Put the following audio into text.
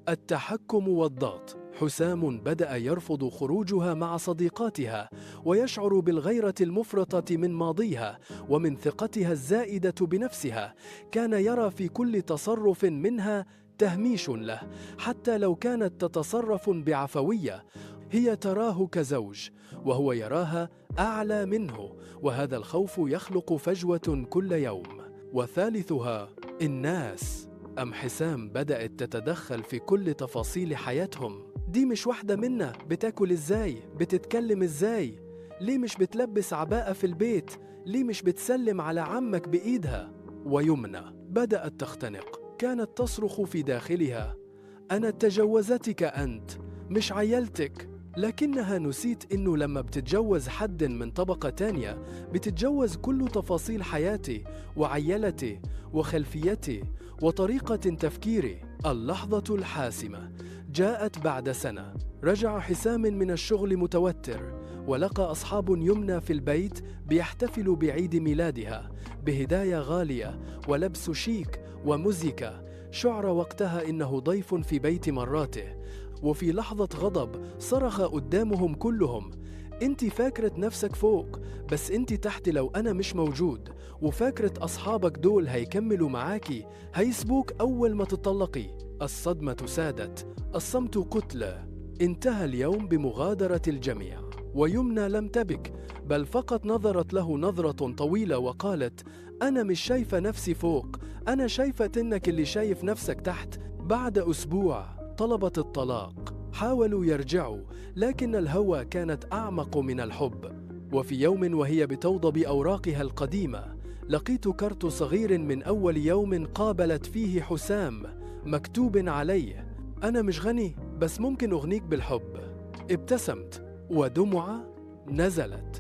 التحكم والضغط. حسام بدأ يرفض خروجها مع صديقاتها، ويشعر بالغيرة المفرطة من ماضيها ومن ثقتها الزائدة بنفسها. كان يرى في كل تصرف منها تهميش له، حتى لو كانت تتصرف بعفوية. هي تراه كزوج، وهو يراها أعلى منه، وهذا الخوف يخلق فجوة كل يوم. وثالثها الناس. أم حسام بدأت تتدخل في كل تفاصيل حياتهم. دي مش واحدة منا، بتاكل ازاي؟ بتتكلم ازاي؟ ليه مش بتلبس عباءة في البيت؟ ليه مش بتسلم على عمك بإيدها؟ ويمنى بدأت تختنق، كانت تصرخ في داخلها: أنا تجوزتك أنت، مش عيلتك. لكنها نسيت إنه لما بتتجوز حد من طبقة تانية بتتجوز كل تفاصيل حياتي وعيلتي وخلفيتي وطريقة تفكيري. اللحظة الحاسمة جاءت بعد سنة. رجع حسام من الشغل متوتر، ولقى أصحاب يمنى في البيت بيحتفلوا بعيد ميلادها بهدايا غالية ولبس شيك وموسيقى. شعر وقتها إنه ضيف في بيت مراته، وفي لحظة غضب صرخ قدامهم كلهم: انت فاكرة نفسك فوق، بس انت تحت لو انا مش موجود، وفاكرة اصحابك دول هيكملوا معاكي، هيسبوك اول ما تطلقي. الصدمة سادت، الصمت قتلى. انتهى اليوم بمغادرة الجميع، ويمنى لم تبك، بل فقط نظرت له نظرة طويلة وقالت: أنا مش شايفة نفسي فوق، أنا شايفة إنك اللي شايف نفسك تحت. بعد أسبوع طلبت الطلاق. حاولوا يرجعوا، لكن الهوى كانت أعمق من الحب. وفي يوم وهي بتوضب أوراقها القديمة، لقيت كرت صغير من أول يوم قابلت فيه حسام، مكتوب عليه: أنا مش غني، بس ممكن أغنيك بالحب. ابتسمت ودمعة نزلت.